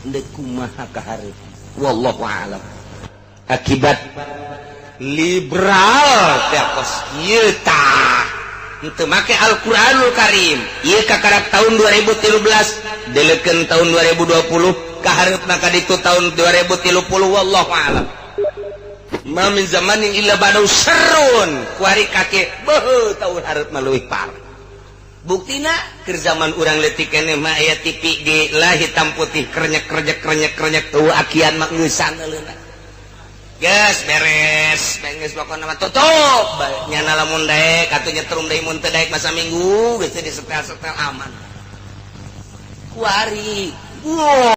Deuk kumaha ka hareup wallahu a'lam. Akibat liberal teh kos kieu tah henteu make Al-Qur'anul Karim. Ieu kakarak tahun 2013 delekeun tahun 2020 ka hareupna ka ditu tahun 2030 wallahu a'lam. Ma min zamanin illa ba'dahu syarrun. Kuari kake beuh tahun hareup mah leuwih parah. Buktina keur zaman urang leutik keneh mah aya TV ge lah hitam putih krenyek krenyek krenyek krenyek eueuh akian mah ngeusan leuna. Geus beres, geus pokona mah tutup. Nyana lamun daek atuh nyetrum deui mun teu daek masa minggu geus teu disetel-setel aman. Kuari. Wow.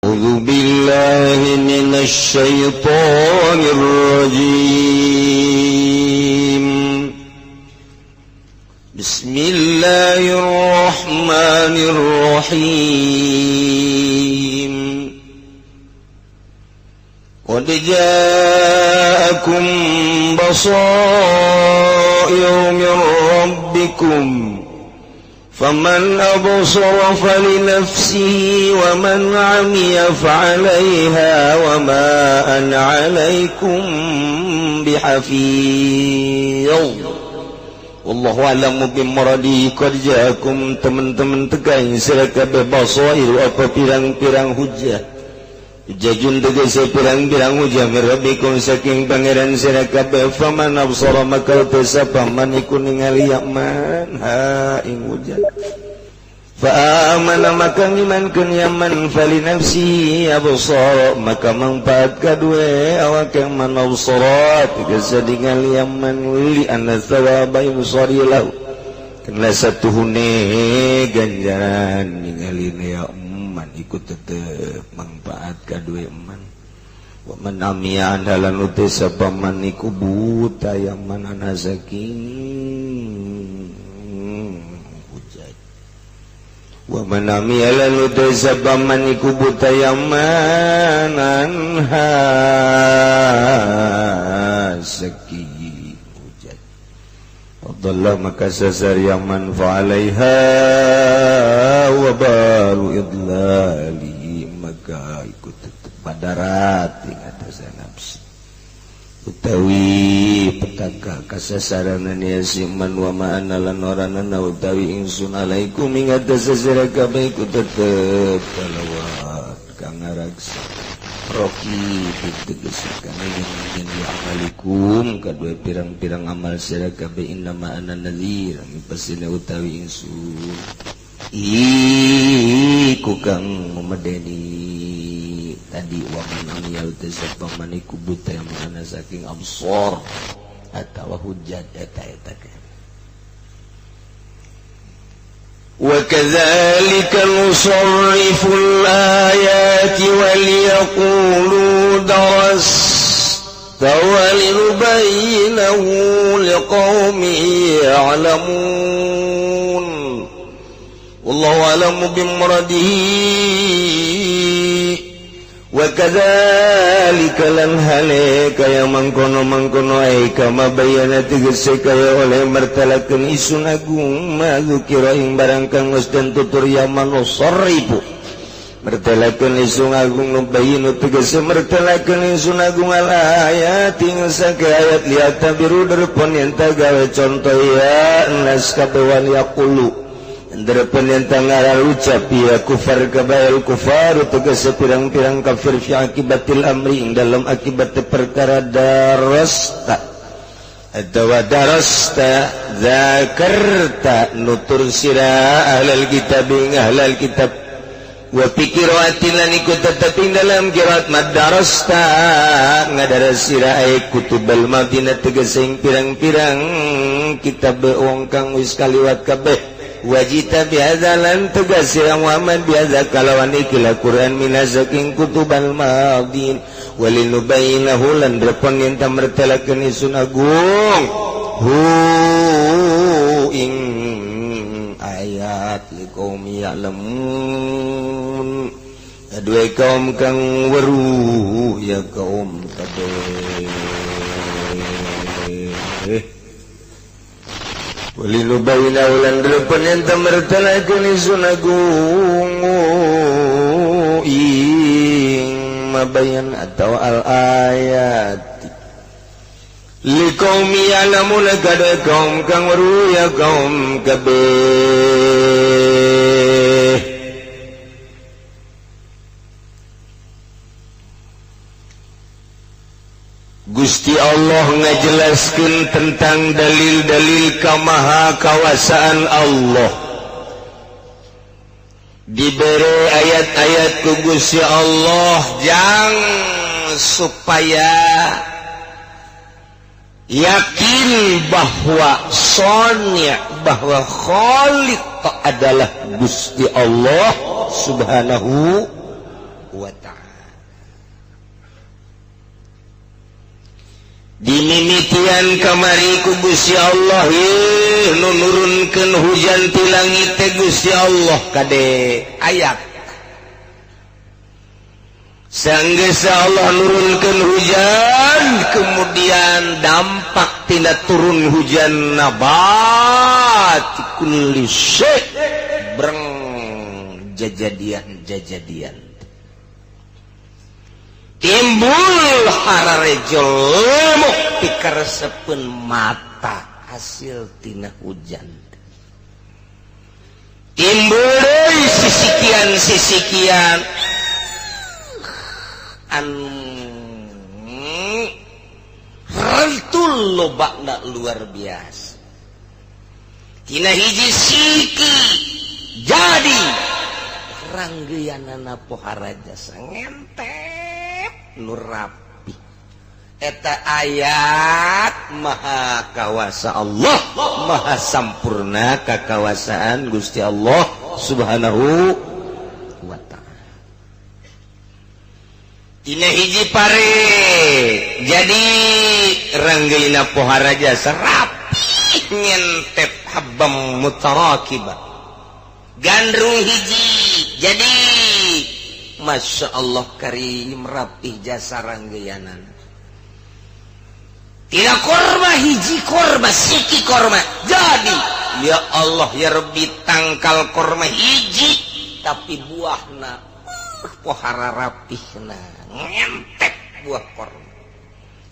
أعوذ بالله من الشيطان الرجيم. بسم الله الرحمن الرحيم. قد جاءكم بصائر من ربكم فمن أبصر فلنفسه ومن عمي فعليها وما أنا عليكم بحفيظ. والله أعلم بمراده. قد جاءكم teman-teman tegaing sira kabeh basair apa pirang-pirang hujah jajun tegese pirang-pirang hujah mirabbikum saking pangeran sira kabeh. Faman absara maka sapa man iku ningali yaman ha ing hujah fa amana maka ngimankeun yaman fali nafsihi absara maka mangfaat kadue awak yang man absara tegese ningali yaman li anna thawaba yusari lahu kana satuhune ganjaran ningali ya man ikut tetep manfaat kadue man wa man amiya andalan uti sapa man iku buta yaman ana saking hujat wa man amiya lan uti sapa man iku buta yaman anha saking hujat Abdullah maka sasar yaman fa alaiha wa balu idlali maka ikut tetep padarat ing atas nafsu utawi petaka kasasaranan ya siman wa ma'ana lan oranana utawi ingsun alaikum ing atas sasara kabeh iku tetep palawat kang ngaraksa roki tegas kang ingin amalikum kadue pirang-pirang amal sira kabeh innama ana nadhir pasina utawi ingsun iku kang memedeni tadi wa man amiyal tasabba man iku buta yang mana saking absor atawa hujat eta eta. وكذلك نصرف الآيات وليقولوا درست ولنبينه لقوم يعلمون. والله أعلم بمراده. وكذلك lan hale kaya mangkono-mangkono ai kama bayana tegese kaya oleh mertelakeun isun agung ma dzukira ing barang kang geus den tutur yaman usarrifu mertelakeun isun agung nubayinu tegese mertelakeun isun agung al ayat ing sake ayat liatabiru derpon yen gawe contoh ya nas kabewan yaqulu Derpen yang tanggal ucap ya kufar kabail kufar tegese pirang-pirang kafir fi akibatil amri ing dalam akibat perkara darasta atawa darasta zakarta nutur sira ahlal kitab ing ahlal kitab wa fi qiraatin lan iku tetep ing dalam qiraat madarasta ngadaras sira ay kutubal madinah tegese ing pirang-pirang kitab wong kang wis kaliwat kabeh wajita biadza lan tegas ya Muhammad biadza kalawan ikilah Quran minazaking kutubal madin walinubayinahu lan repon yen tamertelakeun isun agung hu ing ayat liqaum ya'lamun kadue kaum kang weruh ya kaum kabeh. Walinubayna ulan delepan yang tamertalakeun isun agung ing mabayan atau al ayat liqaumi ya'lamuna kada kaum kang weruh ya kaum kabeh. Gusti Allah ngajelaskeun tentang dalil-dalil kamaha kawasaan Allah. Dibere ayat-ayat ku Gusti Allah jang supaya yakin bahwa sonya bahwa Khaliq adalah Gusti Allah Subhanahu wa ta'ala. Dimimitian kamari ku Gusti Allah nu nurunkeun hujan ti langit teh Gusti Allah kade ayat. Sanggeus Allah nurunkeun hujan, kemudian dampak tina turun hujan nabat kulli syai' breng jajadian-jajadian. Timbul hararejo lemuk pikaresepeun mata hasil tina hujan. Timbul deui sisikian-sisikian anu rentul lobakna luar biasa. Tina hiji siki jadi ranggeyanana pohara jasa ngentep nu rapi. Eta ayat maha kawasa Allah, maha sampurna kakawasaan Gusti Allah Subhanahu wa ta'ala. Tina hiji pare jadi ranggeuna pohara jasa rapi ngentep habam mutarakiba. Gandrung hiji jadi Masya Allah karim rapih jasa ranggeyanan. Tidak korma hiji korma siki korma jadi ya Allah ya Rabbi tangkal korma hiji tapi buahna pohara rapihna ngentek buah korma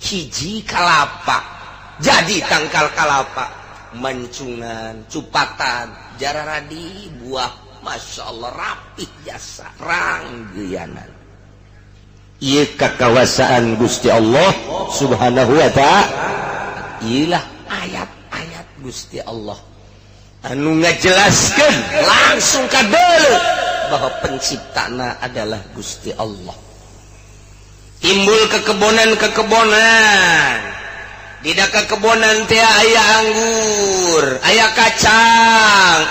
hiji kalapa jadi tangkal kalapa mancungan cupatan jararadi buah Masya Allah rapih jasa ranggeyanan. Ieu kakawasaan Gusti Allah Subhanahu wa ta'ala. Ilah ayat-ayat Gusti Allah anu ngajelaskeun langsung kadeuleu bahwa penciptana adalah Gusti Allah. Timbul kekebonan-kekebonan. Di kekebonan teh aya anggur, aya kacang.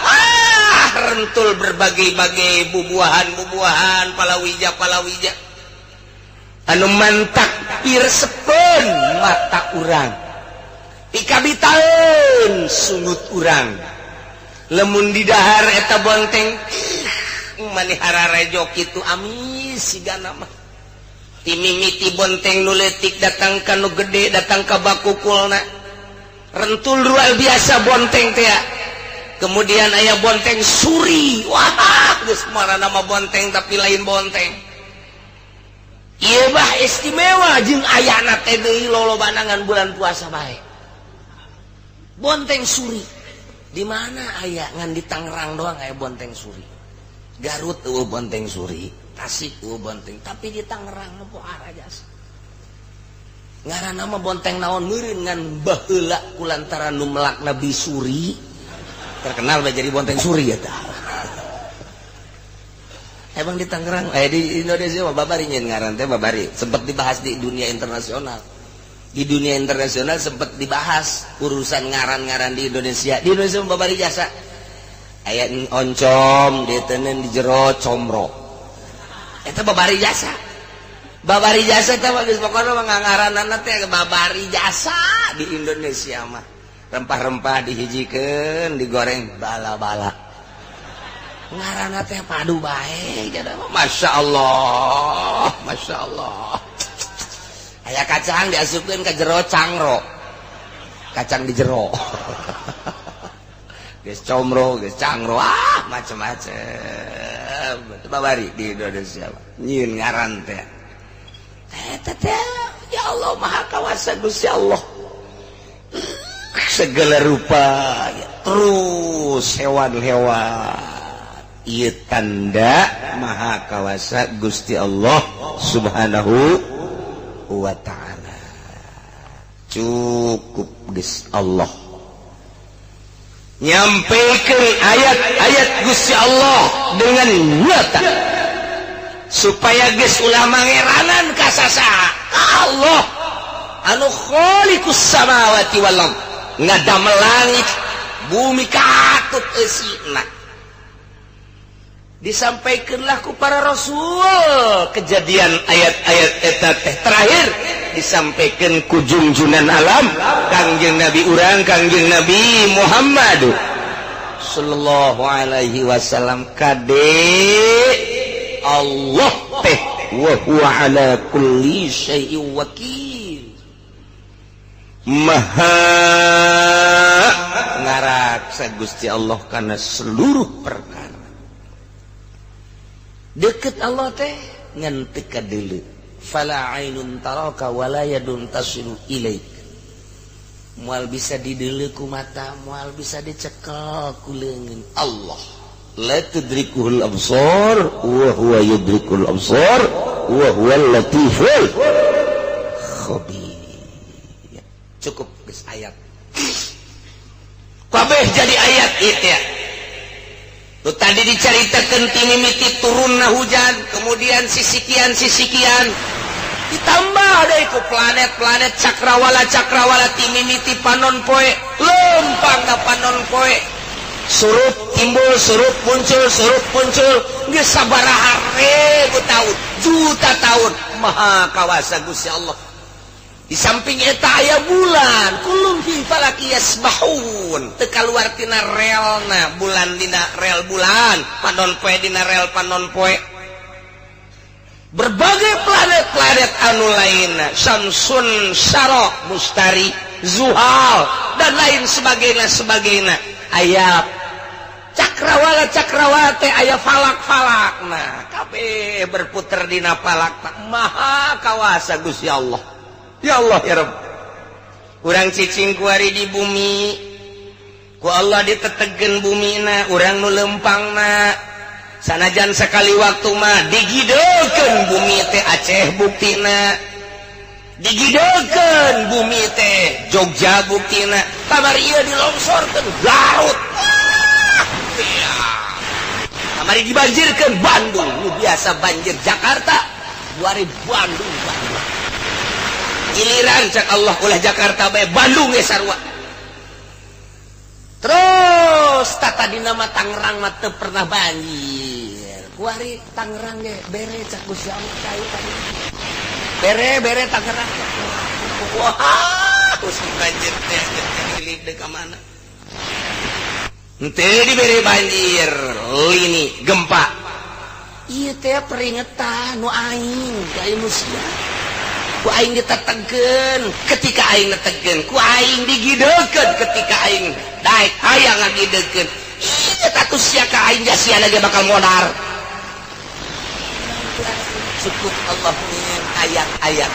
Rentul berbagai-bagai bubuahan-bubuahan, palawija-palawija. Anu mantak pirsepeun mata urang. Pikabitaeun sungut urang. Lemun didahar eta bonteng, manihara rejo kitu amis sigana mah. Timimiti bonteng nu leutik datang ka nu gede, datang ka bakukulna. Rentul luar biasa bonteng teh. Kemudian aya bonteng suri. Wah, geus nama bonteng tapi lain bonteng. Ieu bah istimewa jeung ayana teh deui lolobanangan bulan puasa bae. Bonteng suri. Di mana aya ngan di Tangerang doang aya bonteng suri. Garut eueuh bonteng suri, Tasik eueuh bonteng, tapi di Tangerang mah pohara jasa. Ngaranna mah bonteng naon meureun ngan baheula kulantaran nu melak Nabi Suri. Terkenal jadi bonteng suri ya tah. Emang di Tangerang, di Indonesia mah babari nyen ngaran teh babari, sempat dibahas di dunia internasional. Di dunia internasional sempat dibahas urusan ngaran-ngaran di Indonesia. Di Indonesia mah babari jasa. Aya oncom ditenen di jero comro. Eta babari jasa. Babari jasa teh geus pokona mah ngaranana teh babari jasa di Indonesia mah. Rempah-rempah dihijikeun, digoreng bala-bala. Ngaranna teh padu bae Masya Allah, Masya Allah. Aya kacang diasupkeun ka jero cangro. Kacang di jero geus comro, geus cangro, ah, macem-macem. Babari di Indonesia nyieun ngaran teh eta teh. Ya Allah, Maha Kawasa Gusti Allah, segala rupa ya. Terus hewan-hewan, ieu tanda Maha Kawasa Gusti Allah Subhanahu wa Ta'ala. Cukup geus Allah nyampaikan ayat-ayat Gusti Allah dengan nyata supaya geus ulah mangeranan ka sasaha. Allah anu khaliqus samawati wal ard, ngadamel langit bumi katut eusina. Disampaikanlah ku para rasul kejadian ayat-ayat eta teh, terakhir disampaikan ku junjunan alam, Kangjeng Nabi urang, Kangjeng Nabi Muhammad sallallahu alaihi wasallam. Kade Allah teh wa huwa ala kulli syai'in wakil, maha ngaraksa Gusti Allah karena seluruh perkara. Deket Allah teh ngan teu kadeuleu. Fala ainun taraka wala yadun tasilu ilaik. Moal bisa dideuleu ku mata, moal bisa dicekel ku leungeun. Allah la tudrikuhul absar wa huwa yudrikul absar wa huwal latiful khabir. Cukup geus, ayat kabeh jadi ayat itu ya. Tuh, tadi diceritakan ti mimiti turunna hujan, kemudian sisikian sisikian, ditambah deui ku planet-planet, cakrawala cakrawala, ti mimiti panon poe lempang ka panon poe, surup timbul, surup muncul, surup muncul, geus sabaraha ribu tahun, juta tahun. Maha Kawasa Gusti Allah. Di samping eta aya bulan, kullun fi falaki yasbahun, teu kaluar tina relna. Bulan dina rel bulan, panon poe dina rel panon poe, berbagai planet-planet anu lainna, Samsun, Syarok, Mustari, Zuhal, dan lain sebagainya sebagainya. Aya cakrawala cakrawala teh, aya falak-falak. Nah, kabeh berputar dina falak. Maha Kawasa Gusti Allah. Ya Allah, ya Rabb. Urang cicing kuari di bumi, ku Allah ditetegeun bumina, urang nu lempangna. Sanajan sekali waktu mah digidekeun bumi teh. Aceh buktina digidekeun bumi teh, Jogja buktina, kamari ieu dilongsorkeun Garut. Wah, ya. Kamari dibanjirkeun Bandung. Nu biasa banjir Jakarta, kuari Bandung. Bandung giliran cek Allah ulah Jakarta bae, Bandung ge sarua. Terus tata di nama Tangerang mah teu pernah banjir, kuari Tangerang ge bere cek Gusti Allah kayu tadi, bere bere Tangerang. Wah, musim banjir teh deui ka mana? Henteu dibere banjir, lini gempa. Ieu teh peringatan nu aing ka manusia. Ku aing ditetegeun ketika aing netegeun, ku aing digidekeun ketika aing daek hayang ngagidekeun. Ieu tatu sia ka aing sia lagi bakal modar. Cukup Allah nyieun ayat-ayat,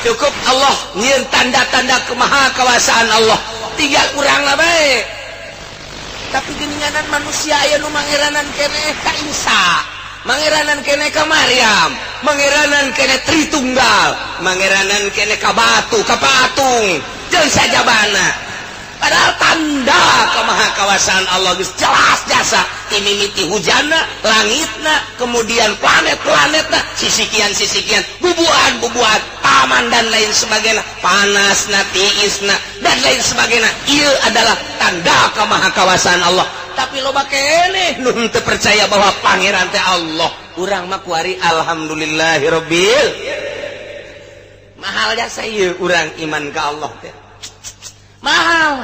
cukup Allah nyieun tanda-tanda kemahakawasaan Allah, tinggal urang lah bae. Tapi geninganan manusia aya nu mangeranan keneh ka Isa, mangeranan keneh ka Maryam, mangeranan keneh Tritunggal, mangeranan keneh ka batu, ka patung jeung sajabana. Padahal tanda kemahakawasaan Allah geus jelas jasa, timimiti hujana, langitna, kemudian planet-planetna, sisikian sisikian, bubuhan-bubuhan, taman, dan lain sebagainya, panasna, tiisna, dan lain sebagainya. Ieu adalah tanda kemahakawasaan Allah. Tapi loba keneh nu teu percaya bahwa pangeran teh Allah. Urang mah kuari alhamdulillahirabbil, mahal jasa ieu urang iman ka Allah teh mahal.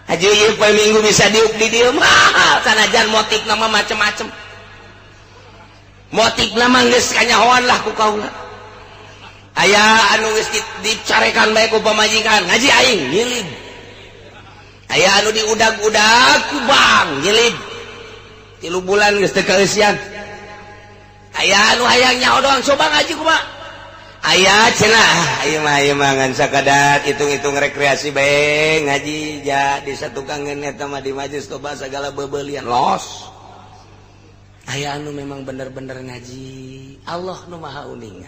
Haji ieu poe Minggu bisa diuk di dieu mahal, sanajan motif nama macem-macem, motif nama geus kanyahoan lah ku kaula. Aya anu geus dicarekan bae ku pamajikan, ngaji aing nyilid. Aya anu diudag-udag ku bank, nyilid. 3 bulan geus teu kaeusian. Aya anu hayang nyaho doang, coba ngaji kumaha. Aya cenah, ieu mah ieu mah ngan sakadar hitung-hitung rekreasi bae ngaji ja di satukangeun eta mah di majelis toba sagala bebeulian los. Aya anu memang bener-bener ngaji, Allah nu maha uninga.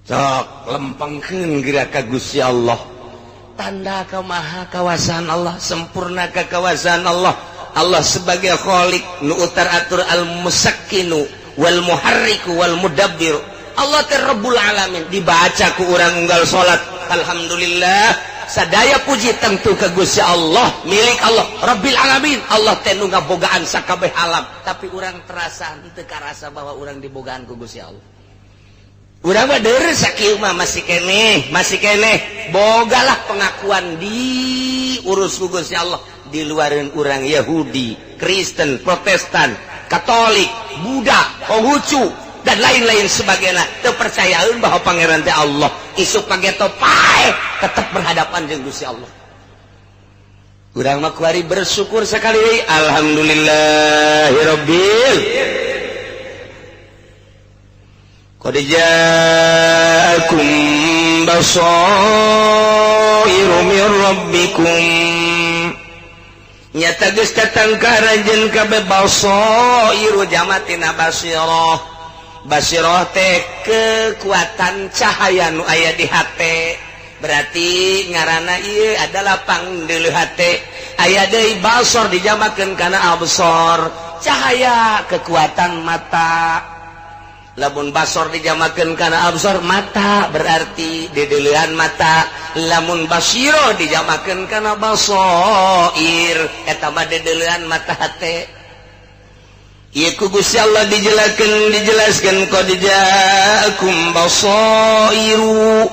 Sok lempengkeun geura ka Gusti Allah. Tanda kamaha kawasan Allah, sempurna kekawasan Allah. Allah sebagai khalik nu utar atur al-musakkinu wal muharriku wal mudabbir. Allah teh Rabbul Alamin dibaca ku urang unggal salat. Alhamdulillah sadaya puji tentu ke Gusti Allah, milik Allah Rabbil Alamin. Allah teh nu ngabogaan sakabeh alam, tapi urang terasa teu karasa bahwa urang dibogaan ku Gusti Allah. Urang mah deureuh sakieu mah masih keneh, masih keneh. Bogalah pengakuan diurus ku Gusti Allah di luareun urang Yahudi, Kristen, Protestan, Katolik, Buddha, Konghucu dan lain-lain sebagainya. Teu percayaeun bahwa pangeran teh Allah. Isuk pageto paeh tetep berhadapan jeung Gusti Allah. Urang mah kuari bersyukur sekali deui. Alhamdulillahirabbil. Qad ja'akum basairu min rabbikum. Nyata geus datang ka aranjeun kabeh basairu jamatina basirah. Basirah teh kekuatan cahaya nu aya di hate. Berarti ngaranna ieu adalah pangdeuleuh hate. Aya deui basor dijamakeun kana absor, cahaya kekuatan mata. Lamun basor dijamakeun kana absor mata berarti dedeleuan mata. Lamun basiro dijamakeun kana basoir eta mah dedeleuan mata hate. Ieu ku Gusti Allah dijelakeun dijelaskeun qad ja'akum basairu.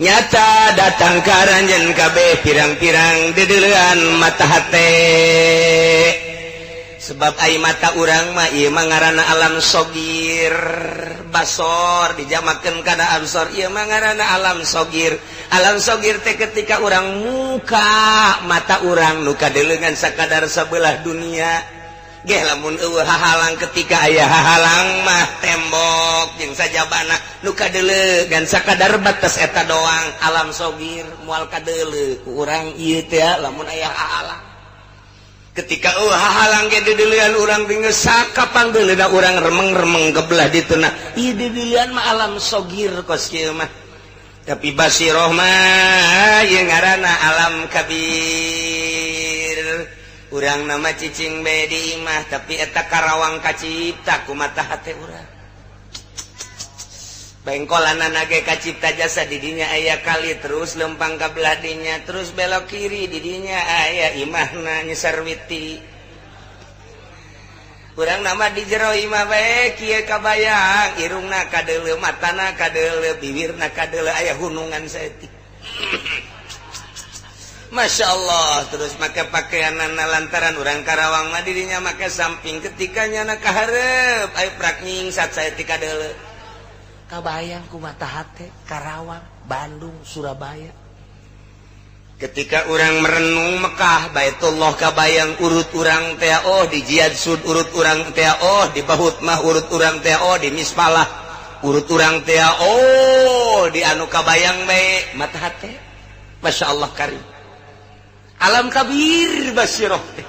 Nyata datang ka aranjeun kabeh pirang-pirang dedeleuan mata hate. Sebab ai mata urang mah ieu mah ngaranna alam sogir. Basor dijamakeun kana absor ieu mah ngaranna alam sogir. Alam sogir teh ketika urang muka mata urang nu kadeuleuan sakadar sabelah dunia. Geh lamun eueuh hahalang ketika aya hahalang mah tembok jeung sajabana nu kadeuleuan sakadar batas eta doang alam sogir moal kadeuleu ku urang ieu teh lamun aya hahalang. Ketika hahalang ge dideulean urang geus sakapangdeuleuna urang remeng-remeng ke belah dituna. Ieu dideulean mah alam sogir kos kieu mah. Tapi basiroh mah ieu ngaranna alam kabir. Urang nama cicing bae di imah tapi eta Karawang kacipta ku mata hate urang. Bengkolanana ge kacipta jasa didinya aya kali terus lempang ka belah dinya terus belok kiri didinya aya imahna nyesarwiti. Urang nama di jero imah bae kieu kabayang irungna kadeuleu matana kadeuleu bibirna kadeuleu aya hunungan saeutik. Masya Allah terus make pakaianana lantaran urang Karawang mah didinya make samping ketika nyana kahareup aya prak nyingsat saeutik kadeuleu. Kabayang ku mata hate Karawang, Bandung, Surabaya. Ketika urang merenung Mekah, Baitullah kabayang urut urang teh oh di Jihad Sud urut urang teh oh di Bahut mah urut urang teh oh di Mispalah urut urang teh oh di anu kabayang bae mata hate. Masya Allah karim. Alam kabir basiroh teh.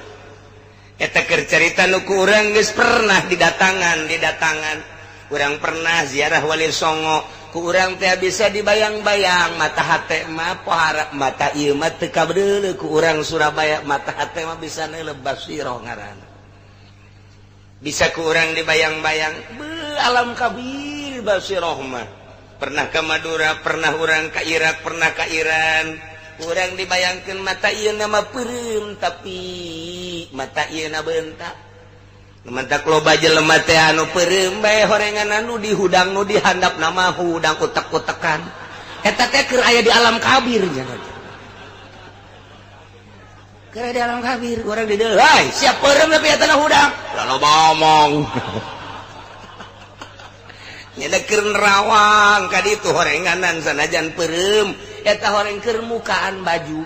Eta keur carita nu ku urang geus pernah didatangan. Urang pernah ziarah Wali Songo ku urang teh bisa dibayang-bayang mata hate mah pohara mata ieu mah teu kabeuleuh ku urang Surabaya mata hate mah bisa neuleuh basiroh ngaranna. Bisa ku urang dibayang-bayang beuh alam kabir basiroh mah. Pernah ke Madura, pernah urang ka Irak, pernah ka Iran. Urang dibayangkeun mata ieu na mah peureum tapi mata ieu na beunta. Mentak loba jelema teh anu peureum bae horengan anu dihudang nu dihandap nama hudang utek-utekan. Eta teh keur aya di alam kabir nya. Keur aya di alam kabir urang di dieu, "Hai, siap peureum tapi eta na hudang." Lah loba omong. Nyada keur nerawang ka ditu horenganan sanajan peureum eta horeng keur mukaan baju.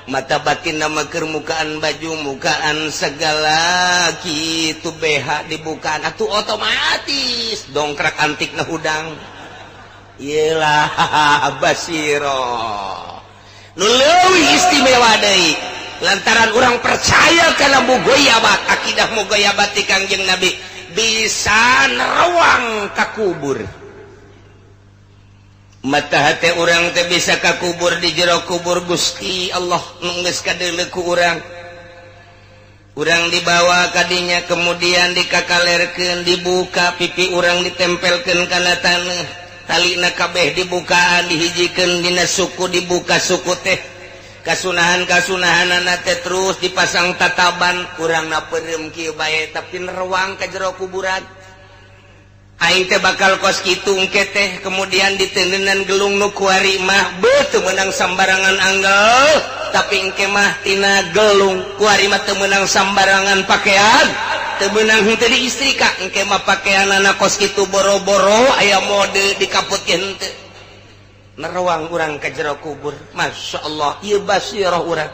Mata batin nama keur mukaan baju, mukaan segala kitu BH dibukaan atuh otomatis dongkrak antik na hudang. Iyalah basiro. Nu leuwih istimewa deui lantaran urang percaya kana mugoyabat, akidah mugoyabat ti Kangjeng Nabi bisa nerawang ka kubur. Mata hati urang teh bisa ka kubur di jero kubur Gusti Allah nu geus kadeuleu ku urang. Urang dibawa kadinya kemudian dikakalerkeun, dibuka pipi urang ditempelkeun kana taneuh, talina kabeh dibukaan dihijikeun dina suku dibuka suku teh. Kasunahan-kasunahanana teh terus dipasang tataban, urangna peureum kieu bae tapi nerawang ka jero kuburan. Aing teh bakal kos kitu engke teh kemudian ditendenan gelung nu kuari mah beuh teu meunang sambarangan anggel, tapi engke mah tina gelung kuari mah teu meunang sambarangan pakaian, teu meunang henteu diistrika, engke mah pakaianana kos kitu boro-boro aya mode dikaput ge henteu. Nerawang urang ka jero kubur, Masya Allah, ieu basirah urang.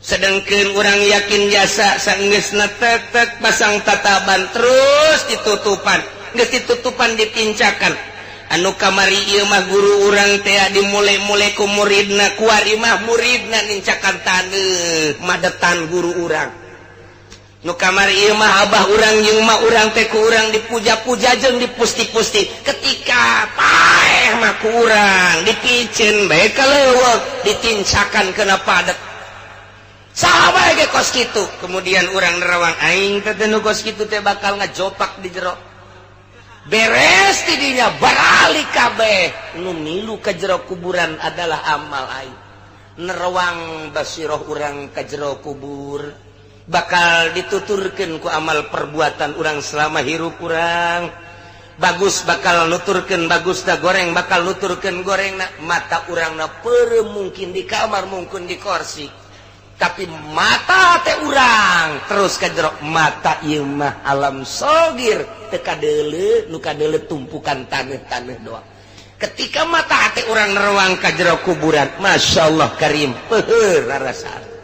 Sedangkan urang yakin jasa sanggeusna tek-tek pasang tataban terus ditutupan, geus ditutupan dipincakan. Anu kamari ieu mah guru urang teh dimulai-mulai ku muridna, kuari mah muridna nincakan taneuh madetan guru urang. Nu kamari ieu mah abah urang jeung ma urang teh ku urang dipuja-puja jeung dipusti-pusti. Ketika paeh mah ku urang dipiceun bae ka leuweung, ditincakan kana padet. Saha bae ge kos kitu. Kemudian urang nerawang aing teh nu kos kitu teh bakal ngajopak di jero. Beres tidinya baralik kabeh nu milu ka jero kuburan adalah amal aing. Nerawang basiroh urang ka jero kubur bakal dituturkeun ku amal perbuatan urang selama hirup urang. Bagus bakal nuturkeun bagus da goreng bakal nuturkeun gorengna. Mata urangna peureum mungkin di kamar mungkin di kursi, tapi mata teh urang terus ka jero mata ieu mah alam sogir teu kadeuleu, nu kadeuleu tumpukan taneuh-taneuh doang. Ketika mata hati urang nerawang ka jero kuburan, Masya Allah karim peuheur rarasaan.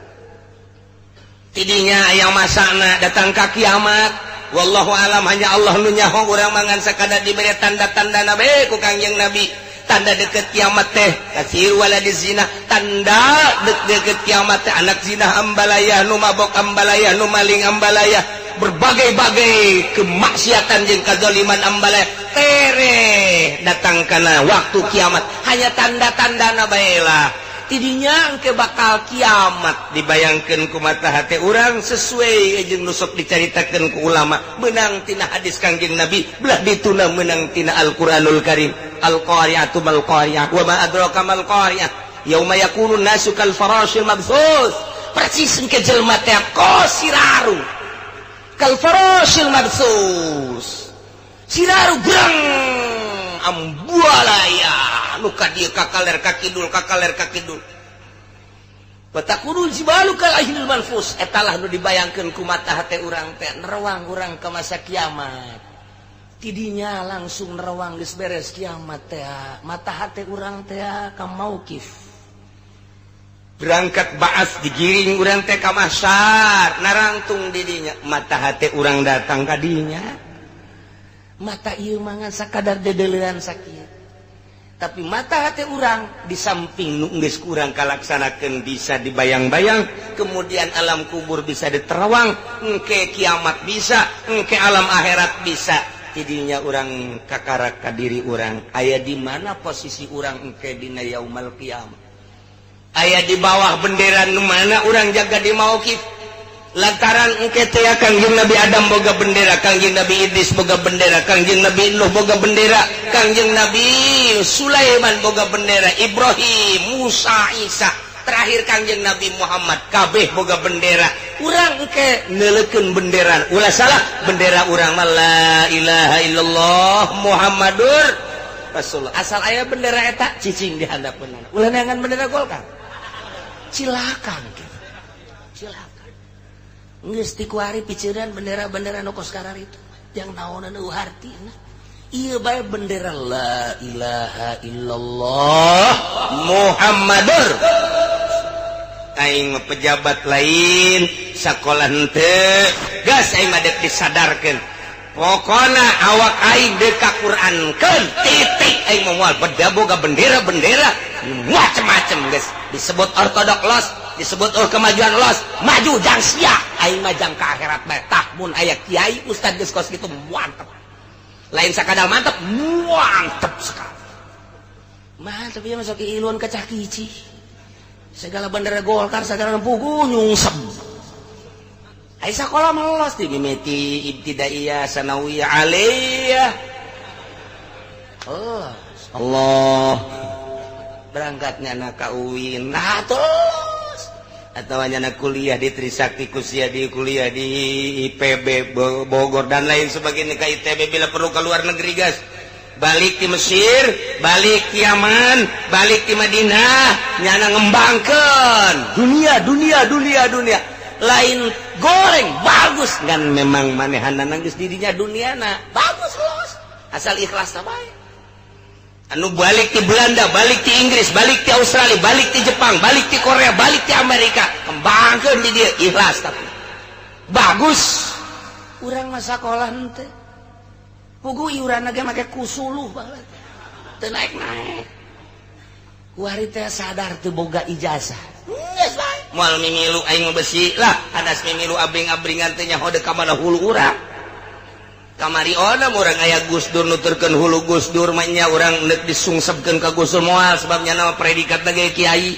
Tidinya aya masana datang ka kiamat, wallahu alam hanya Allah nu nyaho, urang mangan sakada diberi tanda-tanda nabi ku Kangjeng Nabi. Tanda deket kiamat teh kasir waladi zina, tanda deket kiamat teh anak zina ambalaya, nu mabok ambalaya, nu maling ambalaya, berbagai-bagai kemaksiatan jeung kazaliman ambalaya tere datang kana waktu kiamat. Hanya tanda-tandana bae lah. Tidinya engke bakal kiamat dibayangkeun ku mata hate urang sesuai jeung nu sok dicaritakeun ku ulama, meunang tina hadis Kangjeng Nabi, belah dituna meunang tina Al-Qur'anul Karim. Al-qari'atu mal qari'ah wa ma adraka mal qari'ah yauma yakunu nasu kal farashil mabthuth. Persis engke jelema teh kos siraru kal farashil mabthuth, siraru grang ambualaya nu ka dieu ka kaler ka kidul ka kaler ka kidul. Batakunu jibalu kal ahlil manfus. Eta lah nu dibayangkeun ku mata hate urang teh nerawang urang ka masa kiamat. Tidinya langsung nerawang geus beres kiamat teh mata hate urang teh ka mauqif. Berangkat baas digiring urang teh ka mahsyar, narangtung didinya mata hate urang datang ka dinya. Mata ieu mangan sakadar dedeulean sakieu, tapi mata hati urang di samping nu geus kurang kalaksanakeun bisa dibayang-bayang, kemudian alam kubur bisa diterawang, engke kiamat bisa, engke alam akhirat bisa. Tidinya urang kakarak ka diri urang aya di mana posisi urang engke dina yaumal kiamat, aya di bawah bendera nu mana urang jaga di mauqif. Lantaran engke teh Kangjeng Nabi Adam boga bendera, Kangjeng Nabi Idris boga bendera, Kangjeng Nabi Nuh boga bendera, Kangjeng Nabi Sulaiman boga bendera, Ibrahim, Musa, Isa, terakhir Kangjeng Nabi Muhammad kabeh boga bendera. Urang engke neuleukeun bendera, ulah salah bendera urang mah la ilaha illallah Muhammadur Rasulullah. Asal aya bendera eta cicing di handapeunana. Ulah neangan bendera Golkar. Silakan gitu. Silakan. Geus ti kuari piceureuan bendera-bendera nu kos karar itu. Yang naonan eueuh hartina. Ieu bae bendera la ilaha illallah Muhammadur. Aing pejabat lain sakola henteu gas aing mah deuk disadarkeun. Pokona awak aing deuk ka Qur'ankeun titik aing moal beda boga bendera-bendera macem-macem geus disebut ortodok los disebut kemajuan los maju jang sia aing mah jang ka akhirat bae tah mun aya kiai ustad geus kos kitu mantep lain sakadar mantep mantep sekali mantep ieu mah sok iluan kacah kici segala bendera Golkar segala pugu nyungsep. Ai sakola mah lolos di mimiti ibtidaiyah sanawiyah aliyah. Allah, Allah. Berangkatnya na ka UIN. Nah terus atau nyana kuliah di Trisakti Kusia di kuliah di IPB Bogor dan lain sebagainya ke ITB bila perlu ke luar negeri guys. Balik di Mesir, balik di Yaman, balik di Madinah, nyana ngembangkeun dunia dunia dunia dunia. Lain goreng bagus kan memang manehanna geus didinya duniana bagus los asal ikhlas bae anu balik di Belanda balik di Inggris balik di Australia balik di Jepang balik di Korea balik di Amerika kembangkeun di dieu ikhlas tapi bagus urang mah sakola henteu puguh iuranna ge make kusuluh banget teu naek-naek kuari teh sadar teu boga ijazah geus bae moal mimilu aing mah besi lah hadas mimilu abring-abringan teh nyaho deuk ka mana hulu urang kamari ona urang aya Gus Dur nuturkeun hulu Gus Dur mah nya urang neuk disungsepkeun ka Gus Dur moal sebab nya nama predikatna ge kiai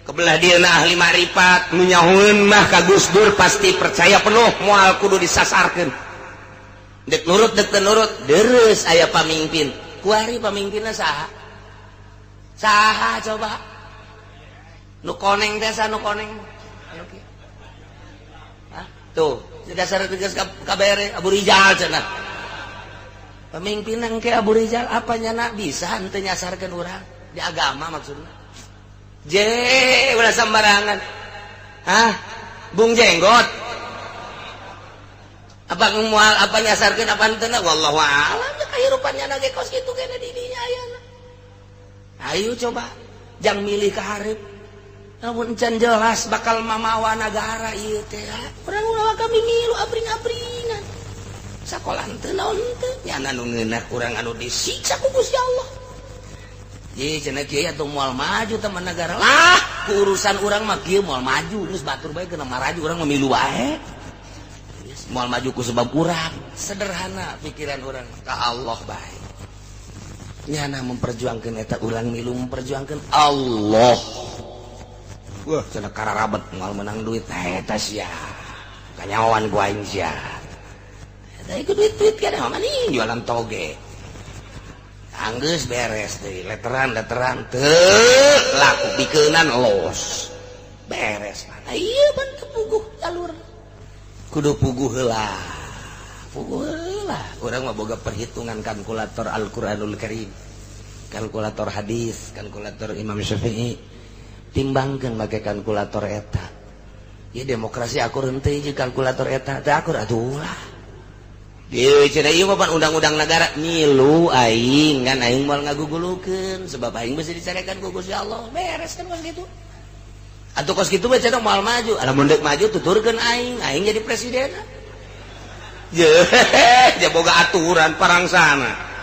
kebelah dieuna ahli makrifat nu nyahoeun mah ka Gus Dur pasti percaya penuh moal kudu disasarkeun deuk nurut deuk teu nurut deres aya pamimpin kuari pamimpinna saha saha coba nu koneng teh nu koneng hah tuh dasar tegas kabere Abu Rijal cenah pemimpinan ke Abu Rijal apa nyana bisa henteu nyasarkeun urang di agama maksudna je ulah sembarangan hah Bung Jenggot apa moal apa nyasarkeun apa henteu wallahu a'lam kahirupan nyana ge kos kitu kene di dinya ayeuna ayo coba jang milih ka hareup namun can jelas bakal mamawa nagara ieu teh urang ulah kami milu abring-abringan sakola henteu naon henteu nyana nu ngeunah urang anu disiksa ku Gusti Allah ye cenah kieu atuh moal maju teman negara lah ku urusan urang mah kieu moal maju geus batur bae kena maraju urang mah milu bae moal maju ku sebab urang sederhana pikiran urang ka Allah bae nyana memperjuangkeun eta urang milu memperjuangkeun Allah. Wah, cenah kararabet moal menang duit eta sia. Kanyawan ku aing sia. Eta ieu duit-duit kana mah maning jualan toge. Anggeus beres deui, letteran-letteran teu laku pikeunan los. Beres mana ieu ban kepuguh jalur. Kudu puguh heula. Puguh heula. Urang mah boga perhitungan kalkulator Al-Qur'anul Karim. Kalkulator hadis, kalkulator Imam Syafi'i. Timbangkeun make kalkulator eta. Ya demokrasi akur henteu jeung kalkulator eta, teu akur atuh ulah. Ieu cenah ieu mah undang-undang negara milu aing kan aing moal ngagugulukeun sebab aing beusi dicarekan ku Gusti Allah. Beres kan kos kitu. Atuh kos kitu mah cenah moal maju. Lamun deuk maju tuturkeun aing, aing jadi presiden. Ye, boga aturan parangsana.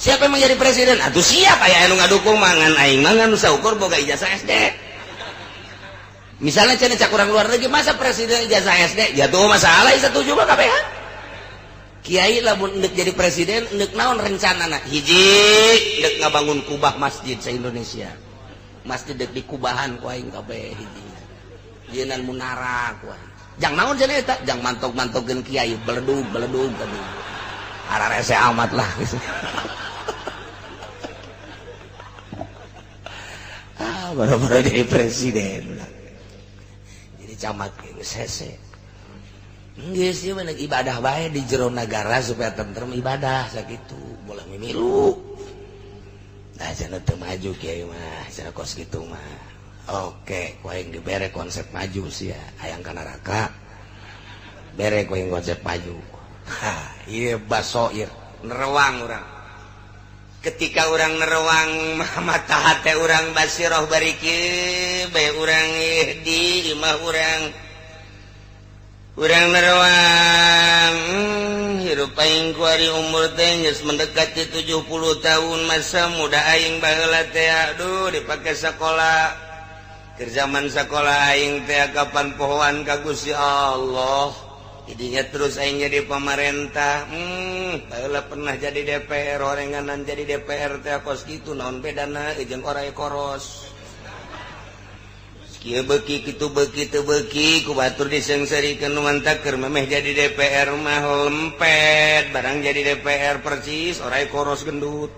Siapa yang menjadi presiden? Atuh siap aya anu ngadukung mangan aing mangan nu saukur boga ijazah SD. Misalnya cenah cak urang luar negeri masa presiden ijazah SD? Ya tuh masalah setuju mah kabeh. Kiai lamun endek jadi presiden endek naon rencanana? Hiji endek ngabangun kubah masjid se-Indonesia. Masjid dek dikubahan ku aing kabeh hiji. Jieunnan munara ku aing. Jang naon cenah eta? Jang mantok-mantogkeun kiai beledug-beledug tadi. Ararese amat lah. Ah, baru-baru jadi presiden. Jadi camat geus hese. Geus ieu mah ibadah bae di jero nagara supaya tentrem ibadah sakitu, boleh mimilu. Nah, cenah teu maju kiai mah, cenah kos kitu mah. Oke, ku aing dibere konsep maju sia, hayang ka neraka. Bere ku aing konsep maju. Ha, ieu basoir. Nerewang urang. Ketika urang nerewang mata hate urang basiroh bari kieu bae urang di imah urang. Urang nerewang hirup aing kuari umur teh geus mendekati 70 tahun masa muda aing baheula teh aduh dipake sakola. Keur zaman sakola aing teh kapan pohoan ka Gusti Allah. Jadinya terus aing jadi pemerintah. Baheula pernah jadi DPR, orenganan jadi DPR teh kos kitu naon bedana jeung oray koros. Kieu beuki kitu beuki teu beuki ku batur diseungseurikeun nu mantak keur memeh jadi DPR mah lempet, barang jadi DPR persis oray koros gendut.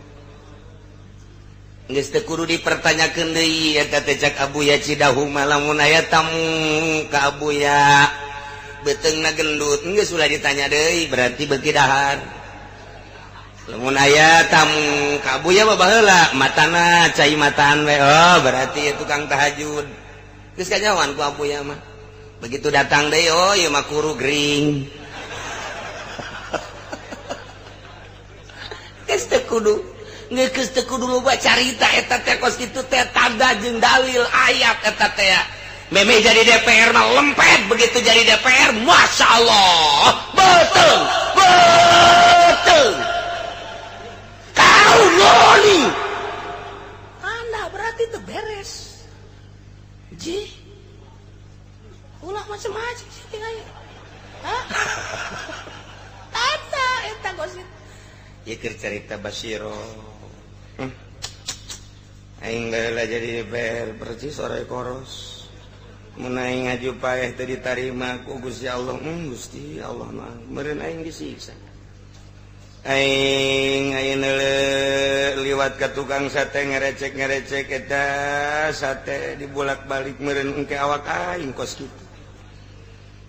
Geus teu kudu dipertanyakeun deui eta teh cak Abuya Cidahu mah lamun aya tamu ka Abuya beuteungna gendut geus ulah ditanya deui berarti beuki dahar. Lamun aya tamu ka Abuya mah baheula matana cai mataan we, oh berarti ieu tukang tahajud. Geus kanyawan ku Abuya mah. Begitu datang deui oh ieu mah kuru gering. Geus teu kudu geus teu kudu loba carita eta teh kos kitu teh tanda jeung dalil ayat eta teh. Memeh jadi DPR mah lempet, begitu jadi DPR Masya Allah betul betul kau loli anda berarti itu beres ji ulah macam-macam sih tinggal tanda eta gosip ya keur carita Basiro aing baheula jadi DPR persis oray koros. Mun aing ngaju paeh teu ditarima ku Gusti Allah, Gusti Allah mah meureun aing disiksa. Aing ayeuna liwat ka tukang sate ngerecek-ngerecek eta sate dibolak-balik meureun engke awak aing kos kitu.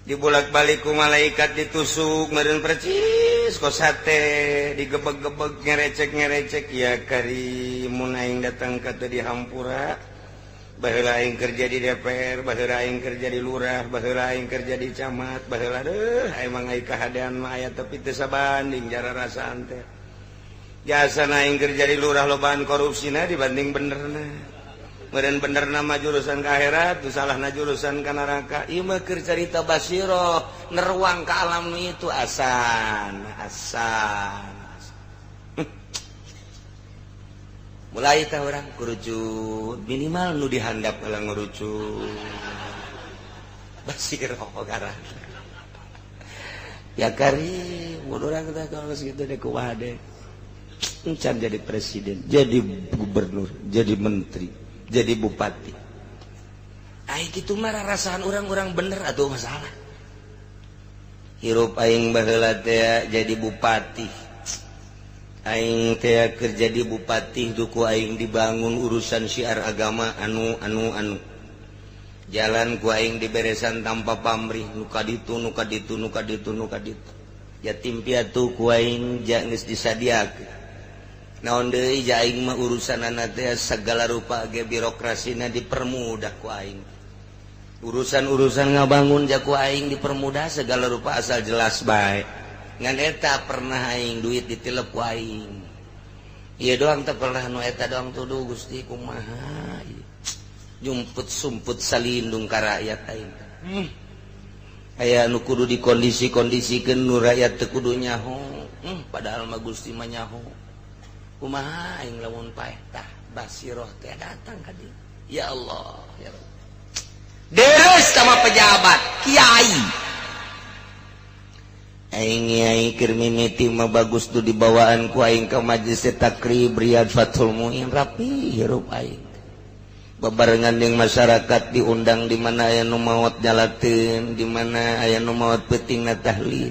Dibolak-balik ku malaikat ditusuk meureun percis kos sate digebeg-gebeg ngerecek-ngerecek ya kari mun aing datang ka teu dihampura. Baheula aing kerja di DPR, baheula aing kerja di lurah, baheula aing kerja di camat, baheula deuh emang aing kahadean mah aya tapi teu sabanding jara rasaan teh. Jasana aing kerja di lurah lobaan korupsina dibanding benerna. Meureun benerna mah jurusan ka akhirat, teu salahna jurusan ka neraka. Ieu mah keur carita basiroh, neruang ka alam itu asan, asan. Mulai tah orang kerucut minimal nu dihandap heula ngerucut basiroh garang ya kari mun urang teh kalau geus kitu deh kumaha deh encan jadi presiden, jadi gubernur, jadi menteri, jadi bupati. Ai kitu mah rarasaan urang-urang bener atuh masalah. Hirup aing baheula teh jadi bupati. Aing teh kerja di bupati duku aing dibangun urusan syiar agama anu anu anu jalan ku aing diberesan tanpa pamrih nu kaditu nu kaditu nu kaditu nu kaditu yatim piatu ku aing geus disadiakeun naon deui ja aing mah urusanana teh segala rupa ge birokrasina dipermudah ku aing urusan-urusan ngabangun ja ku aing dipermudah segala rupa asal jelas bae. Ngan eta pernah aing duit ditilep ku aing. Ieu doang teh pernah nu eta doang tuduh Gusti kumaha. Jumput sumput salindung ka rakyat aing. Aya nu kudu dikondisi-kondisikeun nu rakyat teu kudu nyaho. Padahal mah Gusti mah nyaho. Kumaha aing lamun paeh tah basiroh teh datang ka dieu. Ya Allah, ya Rabb. Deres sama pejabat, kiai. Aing aing keur mimiti mah bagus tuh dibawaan ku aing ka majelis takrib Riyad Fathul Muin rapi hirup aing. Babarengan jeung masyarakat diundang di mana aya nu maot nyalateun, di mana aya nu maot peutingna tahlil.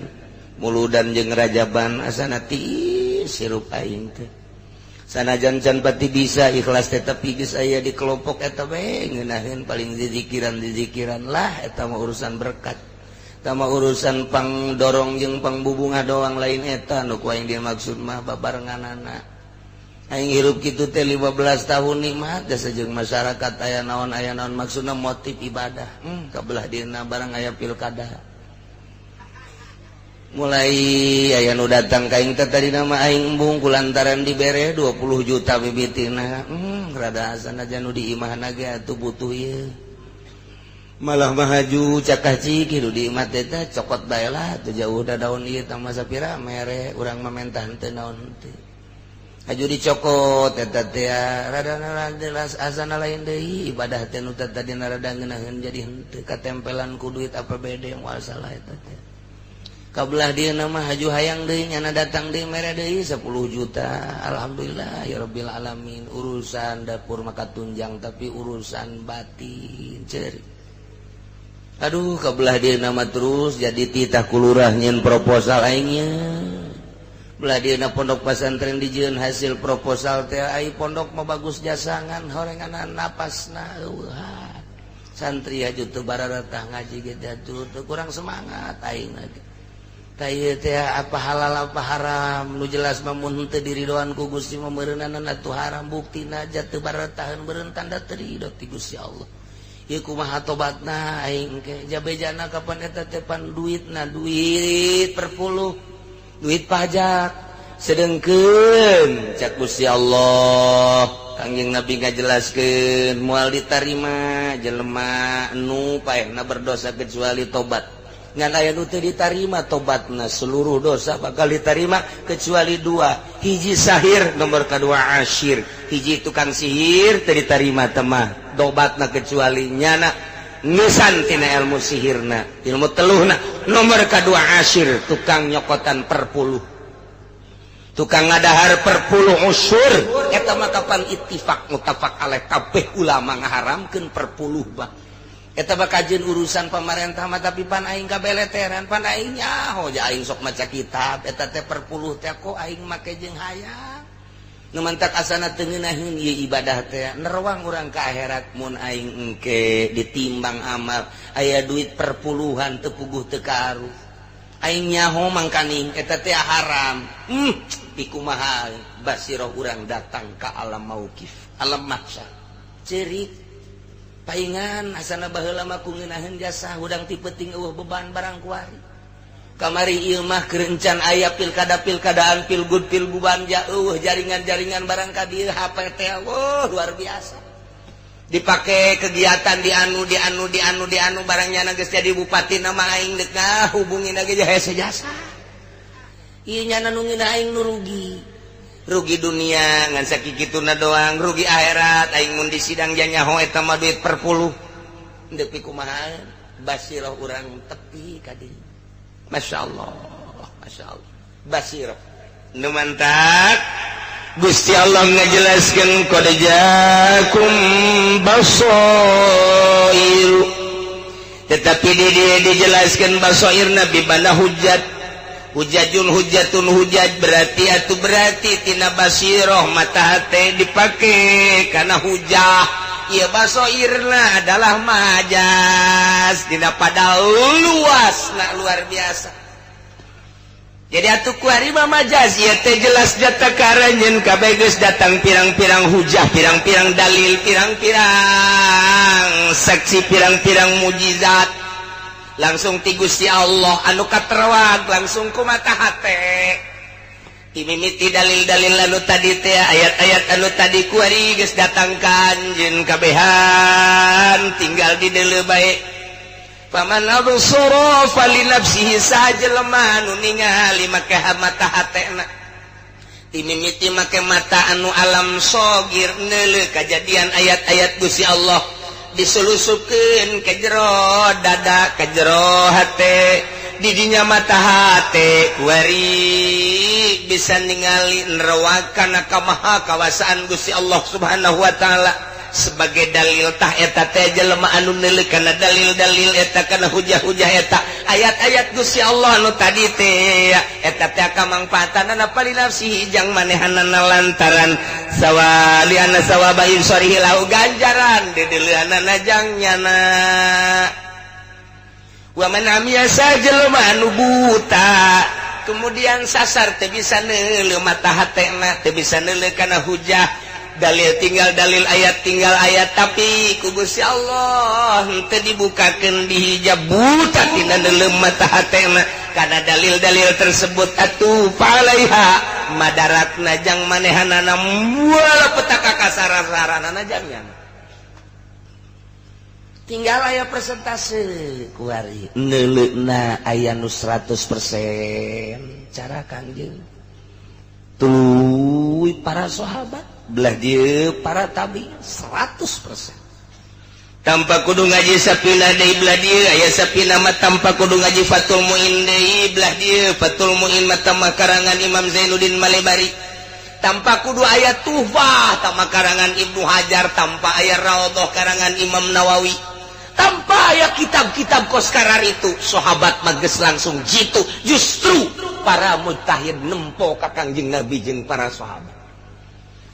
Muludan jeung rajaban asana tiis hirup aing teh. Sanajan can pati bisa ikhlas teh tapi geus aya di kelompok eta we ngeunaheun paling zikiran-zikiran lah eta mah urusan berkat. Tama urusan pang dorong jeung pangbubunga doang lain eta nu ku aing dimaksud mah babarenganana. Aing hirup kitu teh 15 tahun nikmat jasa jeung masyarakat aya naon maksudna motif ibadah. Kabelah dieuna barang aya pilkada. Mulai aya nu datang ka aing teh, tadi nama aing embung kulantaran dibere 20 juta bibitina. Rada asana nu di imahna ge atuh butuh ieu. Malah mahaju cakah cik hidup di imah teh cokot bae lah teu jauh da daun ieu tah masa pira mere urang mah mentah henteu naon teu. Haju dicokot eta teh rada jelas asana lain deui ibadah teh nu tadi rada ngeunaheun jadi henteu katempelan ku duit APBD, moal salah eta teh. Kabelah dia nama haju hayang deui, nyana datang deui, mere deui 10 juta. Alhamdulillah ya rabbil alamin, urusan dapur maka tunjang, tapi urusan batin ceri. Aduh, kabelah dia nama terus jadi titah kulurah nyeun proposal aingnya. Belah dia na pondok pesantren dijieun hasil proposal teh, ai pondok mah bagus jasangan horenganan napasna eueuh. Santri haju teu bararatah ngaji ge teu kurang semangat aing lagi. Teh apa halal apa haram, nu jelas mah mun teu diridoan ku Gusti mah meureunana atuh haram. Buktina aja teu barataheun, beureun tanda teu ridho ti Gusti Allah. Ieu kumaha tobatna aing ke jabejana kapan eta teh? Pan duitna duit perpuluh, duit pajak, sedengkeun cak Gusti Allah, Kangjeng Nabi ngajelaskeun moal ditarima jelema nu paehna berdosa kecuali tobat. Ngan aya nu teu ditarima tobatna, seluruh dosa bakal ditarima kecuali dua: hiji sahir, nomor kedua ashir. Hiji tukang sihir, teu ditarima temah tobatna kecuali nyana ngeusan tina ilmu sihirna, ilmu teluhna. Nomor kedua ashir, tukang nyokotan perpuluh, tukang ngadahar perpuluh usur. Eta mah kapan ittifaq muttafaq alaih, kabeh ulama ngaharamkeun perpuluh. Bah, eta bakal urusan pemerintah mah, tapi pan aing kabeleteran, pan aing nyaho ja aing sok maca kitab eta teh perpuluh teh kok aing make jeung hayang nu mantak asana teu ngeunaheun ieu ibadah teh, nerawang urang ka akhirat mun aing engke ditimbang amal aya duit perpuluhan teu puguh teu karuh. Aing nyaho mangkaning eta teh haram. Pikumaha basiroh urang datang ka alam mauqif, alam mahsyar, cerik paingan asana baheula mah ku ngeunaheun jasa hudang ti peuting eueuh beban barang kuari. Kamari ieu mah keur encan aya pilkada pilkadaan, pilgub pilguban, ja eueuh jaringan-jaringan barang ka dieu. HP teh wah luar biasa dipake kegiatan di anu di anu di anu di anu barangnya. Geus jadi bupati nama aing deuk ngahubungin ge hese jasa. Ieu nyana nu ngeunah aing nu rugi, rugi dunia ngan sakituna doang, rugi akhirat aing mun di sidang nyaho eta mah duit perpuluh. Deuk kumaha basiroh urang tepi ka dieu. Masya Allah, Masya Allah, basiroh nu mantak Gusti Allah ngajelaskeun qad jaakum basair, tetapi di dia dijelaskan basair nabi mana hujat hujajun hujatun hujat, berarti atau berarti tina basiroh mata hati dipake karena hujah. Ieu basoirna adalah majas dina pada luas nah luar biasa. Jadi atuh kuari mah majaz ieu teh jelas jata karanjeun kabeh geus datang pirang-pirang hujah, pirang-pirang dalil, pirang-pirang saksi, pirang-pirang mujizat langsung ti Gusti Allah anu katerawag langsung ku mata hate. Timimiti dalil-dalil anu tadi teh, ayat-ayat anu tadi kuari geus datang ka anjeun kabehan, tinggal di deuleu bae. Faman absara fali nafsihi, sajelema anu ningali make mata hatena, timimiti make mata anu alam sogir neuleuh kajadian ayat-ayat Gusti Allah diselusupkeun ke jero dada, ke jero hate, didinya mata hate kuari bisa ningali nerawakan kamaha kawasaan Gusti Allah Subhanahu wa taala sebagai dalil. Tah, eta teh jelema anu neuleuh kana dalil-dalil eta, kana hujah-hujah eta, ayat-ayat Gusti Allah anu tadi teh, eta teh kamangfaatanana fali nafsihi jang manehanana, lantaran sawali anna sawaba ibsarihi lahu, ganjaran dideuleuhanana jang nyana. Wa man amiya, jelema anu buta kemudian sasar teu bisa neuleuh, mata hatena teu bisa neuleuh kana hujah dalil, tinggal dalil ayat, tinggal ayat, tapi ku Gusti Allah teu dibukakeun dihijab, buta tina neuleuh mata hatena. Karena dalil-dalil tersebut atuh falaiha madarat najang manehanana mual petaka kasara-sarana jangnya. Tinggal aya persentase kuari neuleuna aya nu 100% cara Kangjeng tuluy para sahabat, belah dieu para tabi 100%. Tanpa kudu ngaji Sapina deui, belah dieu aya Sapina mah. Tanpa kudu ngaji Fathul Muin deui, belah dieu Fathul Muin mah tambah karangan Imam Zainuddin Malebari. Tanpa kudu aya Tuhfah tambah karangan Ibnu Hajar, tanpa aya Raudhah karangan Imam Nawawi, tanpa aya kitab-kitab koskarar itu, sahabat mah geus langsung jitu. Justru para mujtahid nempo ka Kangjeng Nabi jeung para sahabat.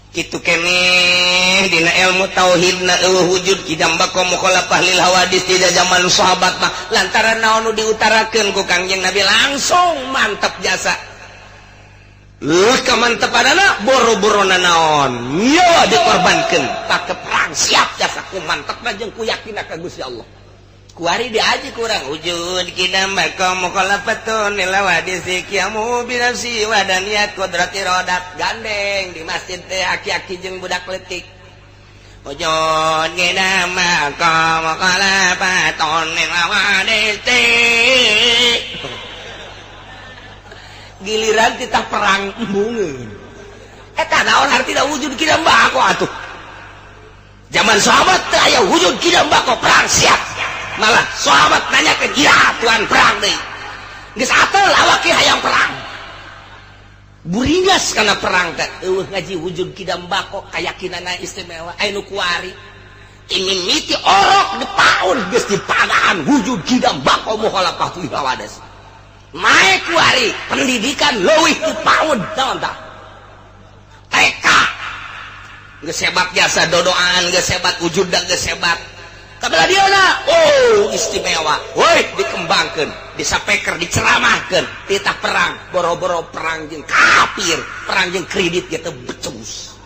Kitu keneh dina ilmu tauhid na, euweuh wujud kidam baqa mukhalafah lil hawadis tidak zaman sahabat mah, lantaran naon nu diutarakeun ku Kangjeng Nabi langsung mantap jasa. Leuh kamantepanana, boro-boro naon nyawa dikorbankeun pake perang siap jasa ku mantepna jeung ku yakinna ka Gusti Allah. Kuari diaji kurang wujud kidam baqa mukhalafatun lil hawadis qiyamu bi nafsi wadaniyat qudrat iradat. Gandeng di masjid teh aki-aki jeung budak leutik, wujud kidam baqa mukhalafatun lil hawadis. Giliran kita perang embungeun, eta naon hartina wujud kidam bako atuh? Zaman sahabat teh aya wujud kidam bako, perang siap. Malah sahabat nanya ke gila, tuan perang deui geus atel awak hayang perang, buringas kana perang teh. Euweuh ngaji wujud kidam bako, kayakinanna istimewa. Aya nu kuari mimiti orok di paun geus dipadaan wujud kidam bako mukhalafah lil hawadis. Naik kuari pendidikan leuwih di paun, naon tah, TK geus hebat jasa, dodoan geus hebat, wujudna geus hebat. Kabelah dieuna, oh istimewa woi, dikembangkeun, disapeker, diceramahkeun titah perang. Boro-boro perang jeung kafir, perang jeung kredit gitu becus.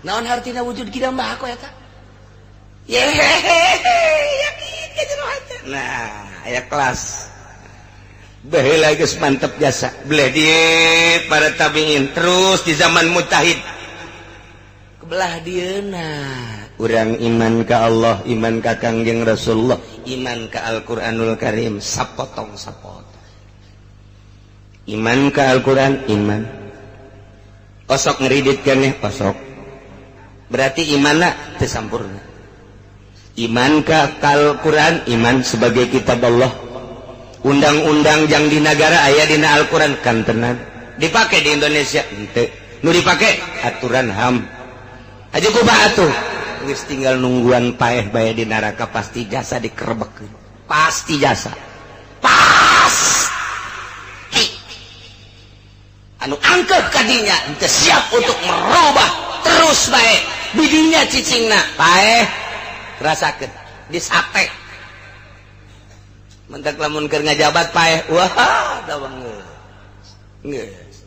Naon hartina wujud kidam bako eta? Yehehehe, yakin ka jero hate. Nah, aya kelas baheula geus mantep jasa, belah di para tabiin, terus di zaman mujtahid. Kebelah dieuna urang iman ka Allah, iman ka Kangjeng Rasulullah, iman ka Al-Qur'anul Karim sapotong sapotong. Iman ka Al-Qur'an, iman osok ngeridit keneh osok, berarti imanna teu sampurna. Iman ka Al-Qur'an, iman sebagai kitab Allah, undang-undang jang di negara aya dina Al-Qur'an kan tenan dipake di Indonesia henteu. Nu dipake aturan HAM aja. Kumaha atuh? Geus tinggal nungguan paeh bae di neraka, pasti jasa dikerebek, pasti jasa, pasti. Anu angkeuh kadinya henteu siap untuk merubah terus bae bidinya cicingna, paeh rasakeun disate. Mentak lamun keur ngajabat paeh, wah da geus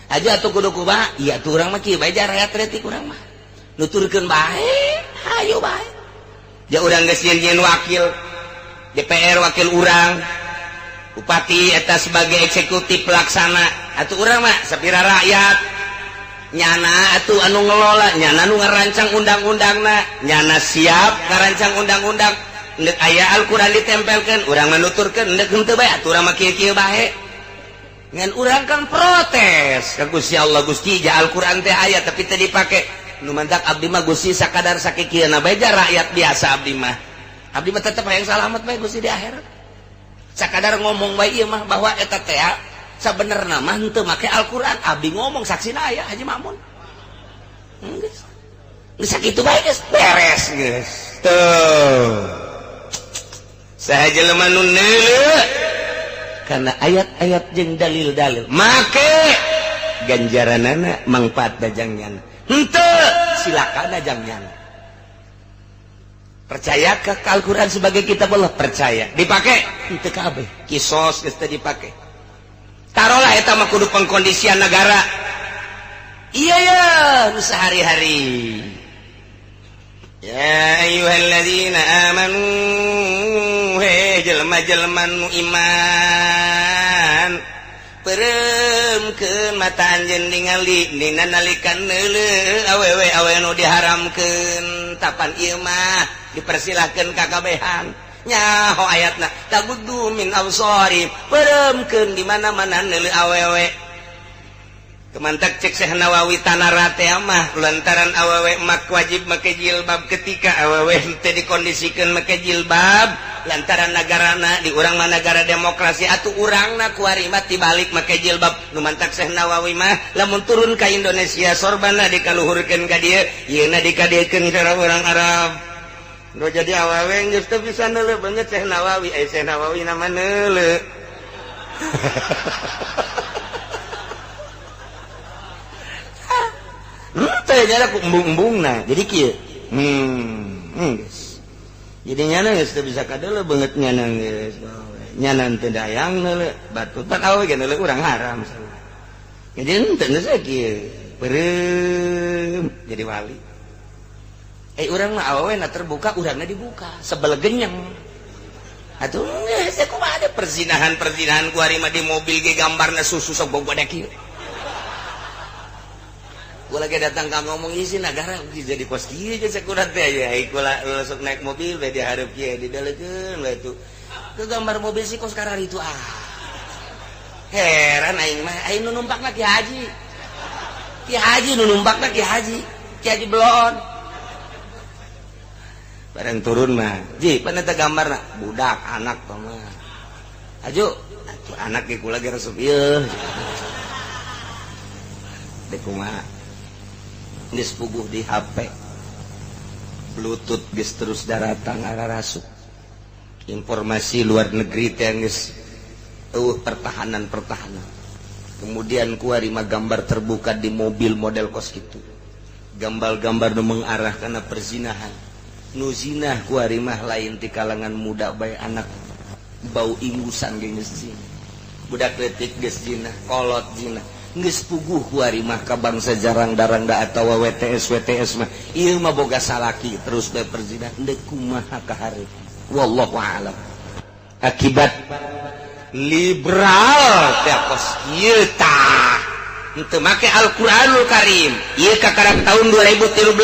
aja atuh. Kudu kumaha ieu atuh? Urang mah kieu bae, rakyat leutik urang mah nuturkeun bae, hayu bae. Ja urang geus nyieun wakil DPR, wakil urang bupati eta sebagai eksekutif pelaksana. Atuh urang mah sapira rakyat, nyana atuh anu ngelola, nyana anu ngarancang undang-undangna, nyana siap ngarancang undang-undang. Ndek aya Al-Qur'an ditempelkeun, urang mah nuturkeun, ndek henteu bae atuh, urang mah kieu-kieu bae. Ngan urang kan protes ka Gusti Allah, Gusti, ja Al-Qur'an teh aya tapi teu dipake. Nu mantak abdi mah, Gusti, sakadar sakikieuna bae, ja rakyat biasa abdi mah. Abdi mah tetep hayang salamet bae, Gusti, di akhirat. Sakadar ngomong bae ieu mah bahwa eta teh sabenerna mah henteu make Al-Qur'an. Abdi ngomong saksina aya Haji Mamun. Geus. Geus sakitu bae, geus beres geus. Tuh. Saha jelema nu karena ayat-ayat jeung dalil-dalil make, ganjaranana mangfaat dajangnya, henteu silakan dajangnya. Percaya ke Al-Quran sebagai kitab Allah? Percaya. Dipakai henteu kabeh, kisos geus teu dipake. Taruhlah eta mah kudu pengkondisian negara. Iya ya, nu sehari-hari. Ya ayyuhalladzina amanu, hei. jelema-jelema nu iman peureumkeun mata anjeun ningali dina nalika neuleuh awewe awewe nu diharamkeun tapan ieu mah dipersilahkeun ka kabehan nyaho ayatna taguddu min absari peureumkeun di mana-mana neuleuh awewe. Kemantak cek Syekh Nawawi tanara teh mah lantaran awewe mak wajib make jilbab ketika awewe teh dikondisikeun make jilbab lantaran nagarana di urang mah negara demokrasi atuh urangna kuari mah tibalik make jilbab. Nu mantak Syekh Nawawi mah lamun turun ka Indonesia sorbana dikaluhurkeun ka dieu yeuna dikadiekeun ka urang Arab. Nu jadi awewe geus teu bisa neuleuh beungeut Syekh Nawawi, ai Syekh Nawawi nama neuleuh. Embung-embungna jadi kieu. Geus. Jadi nyana geus teu bisa kadeuleuh beungeut nyana geus. Nyana teu dayang neuleuh, batu pan awewe ge neuleuh urang haram. Jadi henteu geus kieu. Beureum jadi wali. Urang mah awewe na terbuka, urangna dibuka, sebel genyeng. Atuh geus kumaha ada perzinahan-perzinahan kuari mah di mobil ge gambarna susu sok bogoda kieu. Gua lagi datang ka ngomong isi negara jadi kos kieu geus sakurat teh aya kula langsung naik mobil we dihareup kieu didaleukeun we tuh. Ke gambar mobil si kos karar itu ah. Heran aing mah, aing nu numpakna Ki Haji. Ki Haji nu numpakna Ki Haji. Ki Haji belon. Bareng turun mah, ji pan eta gambarna budak anak tah mah. Aju, atuh anak ge kula ge resep ieu. Dek kumaha? Geus puguh di HP Bluetooth geus terus daratang ararasuk informasi luar negeri teh geus eueuh pertahanan-pertahanan. Kemudian kuari mah gambar terbuka di mobil model kos kitu, gambar-gambar nu mengarah kana perzinahan. Nu zinah kuari mah lain ti kalangan muda bae, anak bau ingusan ge geus zina, budak leutik geus zina, kolot zina. Geus puguh kuari mah ka bangsa jarang-darang da atawa WTS WTS mah ieu mah boga salaki terus bae perzinahan deuk kumaha ka hareup. Wallahu a'lam. Akibat liberal teh kos kieu tah henteu make Al-Qur'anul Karim ieu kakarak tahun 2013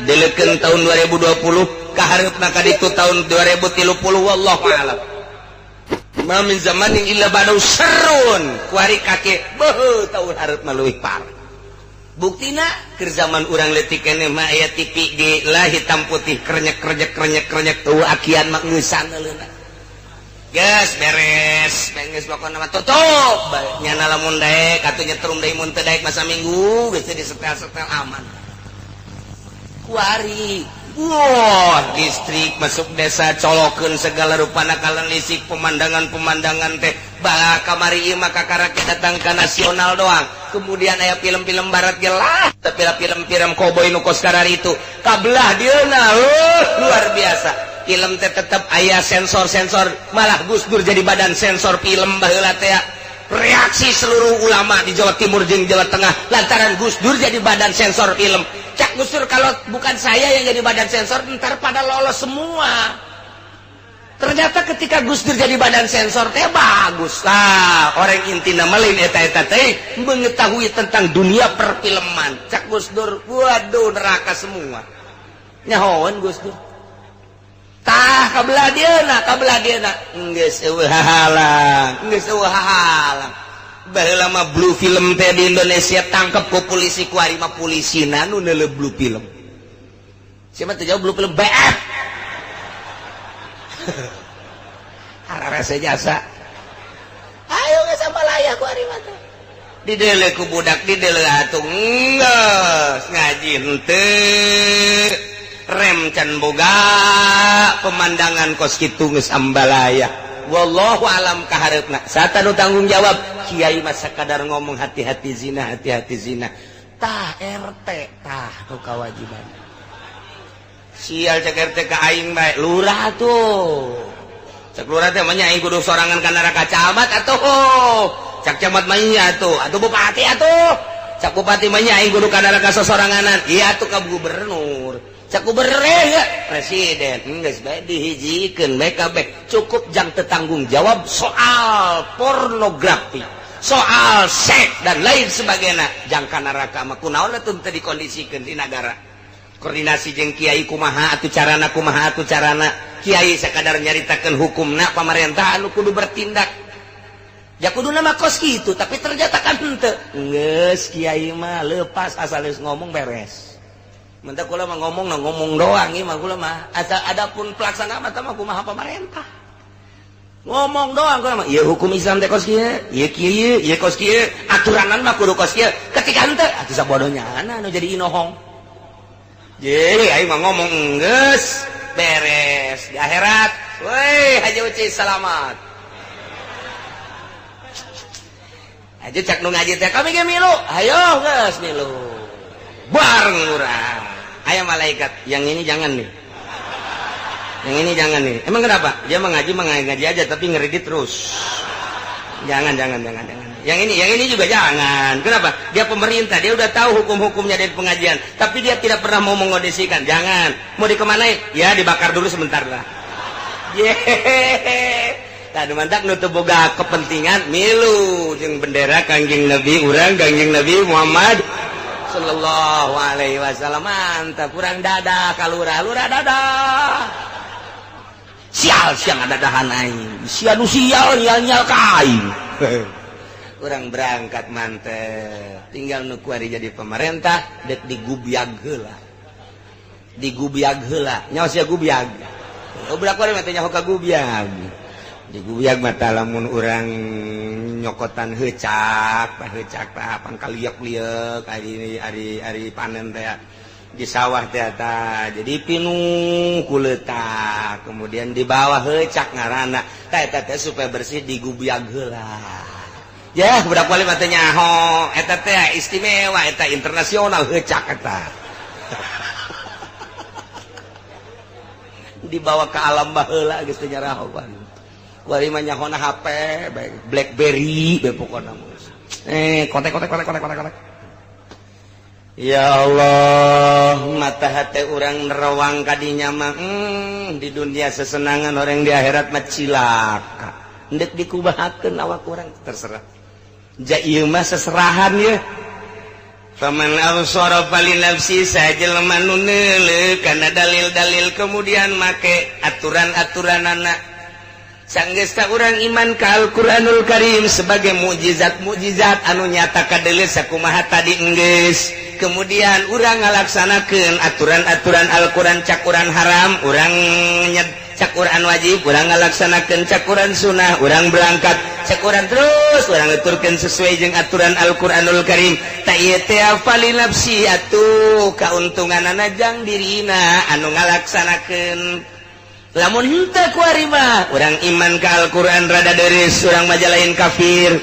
deleukeun tahun 2020 ka hareupna ka ditu tahun 2030. Wallahu a'lam. Ma min zamanin illa ba'dahu syarrun kuari kake beuh tahun hareup mah leuwih parah. Buktina keur zaman urang leutik keneh mah aya TV ge lah hitam putih krenyek krenyek krenyek krenyek tuh akian mah ngeusan leuna. Geus beres geus pokona mah tutup nyana lamun daek atuh nyetrum deui mun teu daek masa minggu geus teh disetel-setel aman. Kuari wah, listrik masuk desa colokeun segala rupana kalan listrik pemandangan-pemandangan teh bala kamari ieu mah kakara datang ka nasional doang. Kemudian aya film-film barat ge lah, tapi film-film koboi nu kos kararitu kabelah dieuna luar biasa. Film teh tetep aya sensor-sensor, malah Gus Dur jadi badan sensor film baheula teh. Reaksi seluruh ulama di Jawa Timur jeung Jawa Tengah lantaran Gus Dur jadi badan sensor film. Cak Gus Dur kalau bukan saya yang jadi badan sensor ntar pada lolos semua. Ternyata ketika Gus Dur jadi badan sensor teh bagus lah. Orang intina melin eta-eta teh mengetahui tentang dunia perfilman. Cak Gus Dur waduh neraka semua. Nyahoan Gus Dur. Tah kabelah dieuna, kabelah dieuna. Geus eueuh hahalang, geus eueuh hahalang. Baheula mah blue film teh di Indonesia tangkep ku polisi kuari mah polisina nu neuleuh blue film. Siapa teh jauh blue film BF. Ararese jasa. Ayo geus sambalaya kuari mah teh. Dideuleuh ku budak dideuleuh atuh geus ngaji henteu. Rem can boga pemandangan kos kitu geus ambalaya. Wallahu alam ka hareupna. Sata nu tanggung jawab kiai mah sakadar ngomong hati-hati zina, hati-hati zina. Tah RT tah nu kawajiban. Sial cek RT ka aing bae lurah tuh. Cek lurah teh mah nya aing kudu sorangan ka neraka camat atuh. Cek camat mah nya atuh, atuh bupati atuh. Cak bupati mah nya aing kudu ka neraka sosoranganan. Iya atuh ka gubernur. Cak gubernur ya presiden. Geus bae dihijikeun bae kabeh. Cukup jang tetanggung jawab soal pornografi, soal seks dan lain sebagainya. Jang ka neraka mah kunaon atuh teu dikondisikeun di nagara. Koordinasi jeung kiai kumaha atuh carana, kumaha atuh carana. Kiai sakadar nyaritakeun hukumna, pamarentah anu kudu bertindak. Ya kudu nama kos gitu, tapi ternyata kan henteu. Geus kiai mah lepas asal geus ngomong beres. Mentah kula mah ngomong nah ngomong doang ieu mah kula mah. Asal adapun pelaksana mah mah kumaha pamarentah. Ngomong doang kula mah. Ieu hukum Islam teh kos kieu, ieu kieu, ieu kos kieu, aturanan mah kudu kos kieu. Ketika henteu atuh sabodohnya anu jadi inohong. Jadi aing mah ngomong geus beres di akhirat. Woi Haji Uci selamat. Aja cak nu ngaji teh kami ge milu, ayo geus milu. Bareng urang. Aya malaikat, yang ini jangan nih. Yang ini jangan nih. Emang kenapa? Dia mengaji mengaji aja tapi ngeredit terus. Jangan jangan jangan jangan. Yang ini juga jangan. Kenapa? Dia pemerintah, dia udah tahu hukum-hukumnya dari pengajian, tapi dia tidak pernah mau mengondisikan. Jangan. Mau dikemanain? Ya dibakar dulu sebentar lah. Yehehe. Tah mantak nu teu boga kepentingan milu jeung bendera Kangjeng Nabi urang Kangjeng Nabi Muhammad sallallahu alaihi wasallam. Mantap urang dadah ka lurah, lurah dadah. Sial siang dadahan aing. Sia nu sial nyal-nyal ka aing. Urang berangkat mantep. Tinggal nu kuari jadi pemerintah dek digubyag heula. Digubyag heula. Nyaho sia gubyag. Budak kuari mah teh nyaho ka gubyag. Digubyag mata lamun urang nyokotan heucak, heucak tah pangkal liek-liek ari ari ari panen teh di sawah teh ta. Jadi pinuh ku leutak, kemudian di bawah heucak ngaranna. Tah eta teh supaya bersih digubyag heula. Ya, budak wali mah teh nyaho, eta teh istimewa, eta internasional heucak eta. Dibawa ke alam baheula geus teu nyaraho. Kuari mah nyahona HP, BlackBerry, be pokona mah. Kontak kontak kontak kontak kontak. Ya Allah, mata hati urang nerawang kadinya mah di dunia sesenangan orang di akhirat mah cilaka. Ndek dikubahakeun awak urang terserah. Ja ieu mah seserahan ye. Faman absara fali nafsi sajelema nu neuleuh kana dalil-dalil kemudian make aturan-aturanana. Sanggeus urang iman ka Al-Qur'anul Karim sebagai mukjizat-mukjizat anu nyata kadeuleu sakumaha tadi enggeus. Kemudian urang ngalaksanakeun aturan-aturan Al-Qur'an, cakuran haram urang nyed, cakuran wajib urang ngalaksanakeun, cakuran sunnah urang berangkat, cakuran terus urang ngeturkeun sesuai jeung aturan Al-Qur'anul Karim. Ta ieu teh fali nafsi atuh kauntunganana jang dirina anu ngalaksanakeun. Lamun henteu kuari mah urang iman ka Al-Qur'an rada deris, urang mah lain kafir.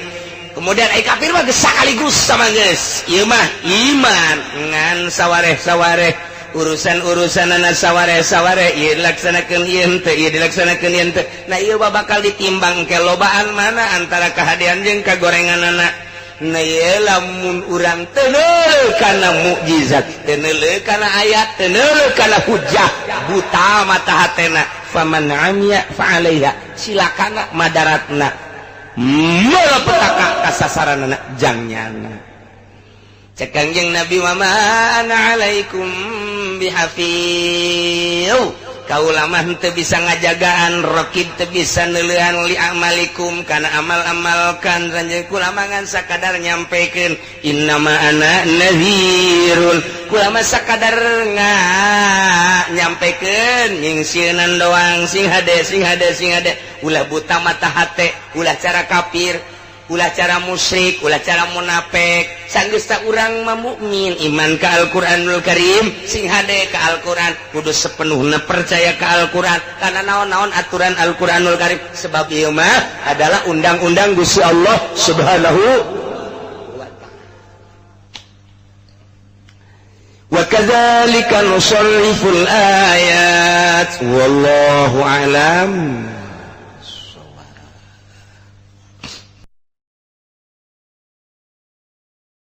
Kemudian ai kafir mah geus sakaligus sama geus. Ieu mah iman ngan sawareh-sawareh, urusan-urusanana sawareh-sawareh, ieu dilaksanakeun ieu henteu, ieu dilaksanakeun ieu henteu. Nah ieu mah bakal ditimbang ke lobaan mana antara kahadean jeung kagorenganana. Nah ieu lamun urang teu neuleuh kana mukjizat, teu neuleuh kana ayat, teu neuleuh kana hujah, buta mata hatena. Faman amiya fa alaiha, silakana madaratna malapetaka kasasaranana jangnyana. Cek Kangjeng Nabi wa ma ana alaikum bihafiz. Kaula mah teu bisa ngajagaan, raqib teu bisa neuleuhan li amalikum kana amal-amal kan ranjeun kula mah ngan sakadar nyampekeun innama ana nadhirun. Kula mah sakadar nyampekeun nyingsieunan doang, sing hade sing hade sing hade, ulah buta mata hate, ulah cara kafir, ulah cara musyrik, ulah cara munafik. Sanggeus ta urang mah mukmin iman ka Al-Qur'anul Karim, sing hade ka Al-Qur'an, kudu sepenuhna percaya ka Al-Qur'an karena naon-naon aturan Al-Qur'anul Karim, sebab ieu mah adalah undang-undang Gusti Allah Subhanahu wa ta'ala. Wa kadzalika nusarriful ayat wallahu a'lam.